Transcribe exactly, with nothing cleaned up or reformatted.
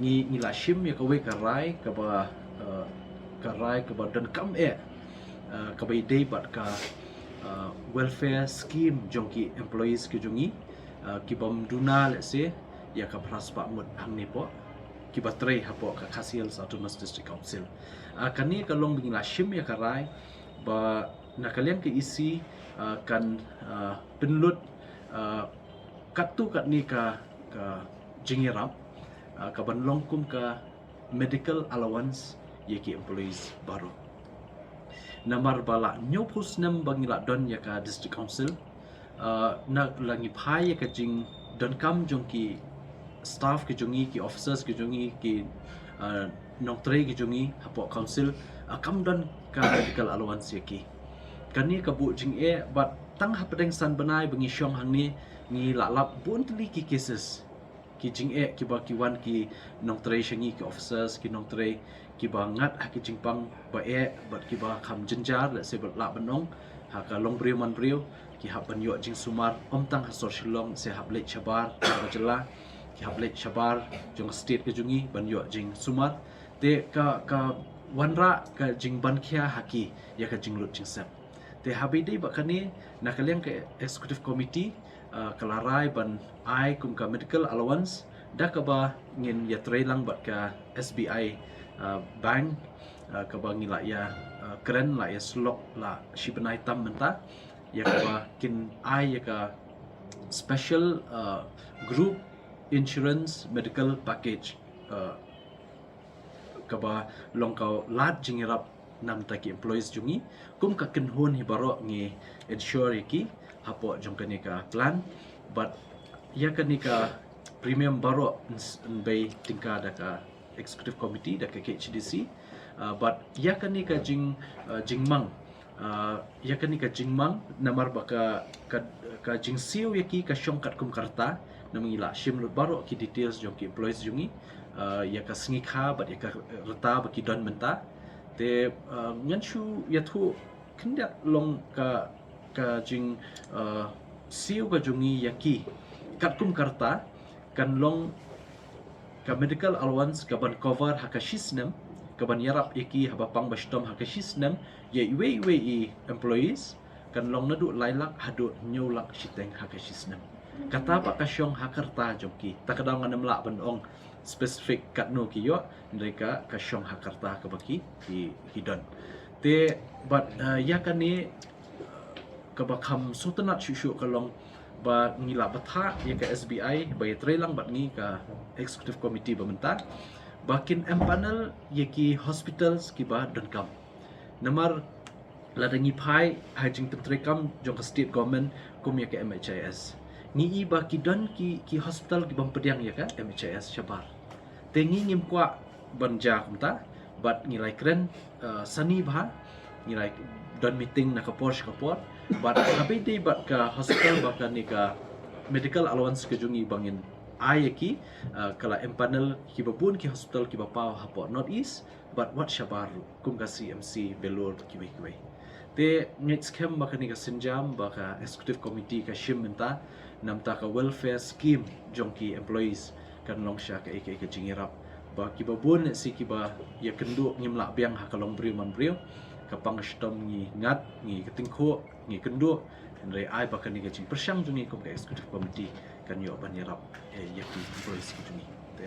Ngi ngi la shim ïa kawei ka rai kaba, uh, ka rai kaba donkam eh, uh, kaba ïadei bad ka, uh, welfare scheme jong ki employees ki jong ngi, uh, ki bym duna lehse ïa ka phra spah ngut hangne hapoh, kiba trei hapoh ka Khasi Hills Autonomous District Council. Uh, kane ka long ba ngi la shim ïa ka rai ba na ka liang ka E C, uh, kan, uh, pynlut, uh, katto katne ka, ka jingïarap, uh, ka ban long kum ka medical allowance ïa ki employees baroh. Namar ba la hynñiewphew snem ba ngi la don ïa ka District Council, uh, na la ngi phai ïa ka jingdonkam jong ki staff ki jong ngi, ki officers ki jong ngi, ki, uh, nongtrei ki jong ngi hapoh council, uh, kam don ka medical allowance ïa ki. Kane ka buh jingeh bad tang hapdeng san bnai ba ngi shong hangne ngi la lap bun tylli ki cases, ki jingeh kiba ki wan ki nongtrei sha ngi, ki officers, ki nongtrei kiba ngat ha ki jingpang ba eh bad kiba kham jynjar, lehse bad lah ban ong ha ka longbriew manbriew, ki hap ban ïoh jingsumar, ym tang ha sor Shillong, se hap leit shabar jong ka jylla, ki hap leit shabar jong ka state ka jong ngi ban ïoh jingsumar. Te ka, ka wanrah ka jingbankhia ha ki ïa ka jinglut jingsep. Te haba ïadei bad kane, na ka liang ka executive committee, uh, ka la rai ban ai kum ka medical allowance da kaba ngin ïatrei lang bad ka S B I, uh, bank, uh, kaba ngi la ïa, uh, kren, la ïa syllok la shi bnai tam mynta, ïa kaba kin ai ïa ka special, uh, group insurance medical package, uh, kaba long ka lad jingïarap na bynta ki employees jong ngi. Kum ka kynhun hi baroh ngi insure ïa ki hapoh jong kane ka plan. Bad ïa kane ka premium baroh yn s-, yn bei tyngka da ka executive committee, da ka K H A D C. Uh, bad ïa kane ka jing, uh, jingmang, uh, ïa kane ka jingmang namar ba ka, ka, ka jingsiew ïa ki ka shong katkum ka rta. Namar ngi la shim lut baroh ki details jong ki employees jong ngi, uh, ïa ka sngi kha bad ïa ka rta ba ki don mynta. Te, uh, ngan shu ïathuh khyndiat long ka, ka jing, uh, siew ka jong ngi ïa ki katkum ka rta, kan long ka medical allowance ka ban cover ha ka shi snem, ka ban ïarap ïa ki haba pang ba shitom ha ka shi snem, ïa iwei iwei i employees, kan long naduh lai lak haduh hynñiew lak shiteng ha ka shi snem. Kata pat ka shong ha ka rta jong ki. Ta ka daw ngan ym lah ban ong specific katno ki ïoh, hynrei ka, ka shong ha ka rta kaba ki, ki, ki don. Te bad, uh, ïa kane, uh, kaba kham sngewtynnat shuh shuh ka long ba ngi la bthah ïa ka S B I ba ïatrei lang bad ngi, ka executive committee ba mynta, ba kin empanel ïa ki hospitals kiba donkam. Namar lada ngi phai ha jingpyntreikam jong ka state government kum ïa ka M H I S, ngi i ba ki don ki, ki hospital ki bym pdiang ïa ka M H I S shabar. Te ngi ngim kwah ban jia kumta, bad ngi la ïakren, uh, sani bha, ngi la don meeting na ka por sha ka por, bad haba ïadei bad ka hospital bad kane ka medical allowance ka jong ngi ba ngin ai ïa ki, uh, ka la empanel kiba bun ki hospital kiba paw hapoh North East, bad wat shabar ruh, kum ka C M C Vellore kiwei kiwei. Te ngeit skhem ba kane ka sienjam ba ka executive committee ka shim mynta, na bynta ka welfare scheme jong ki employees, kan long sha kaei kaei ka jingïarap. Ba kiba bun lehse kiba ïakynduh ngim lah biang ha ka longbriew manbriew, ka pang ka shitom ngi ngat, ngi ka tyngkhuh, ngi kynduh, hynrei ai ba kane ka jingpyrshang jong ngi kum ka executive committee kan ïoh ban ïarap, eh, ïa ki employees ki jong ngi. Te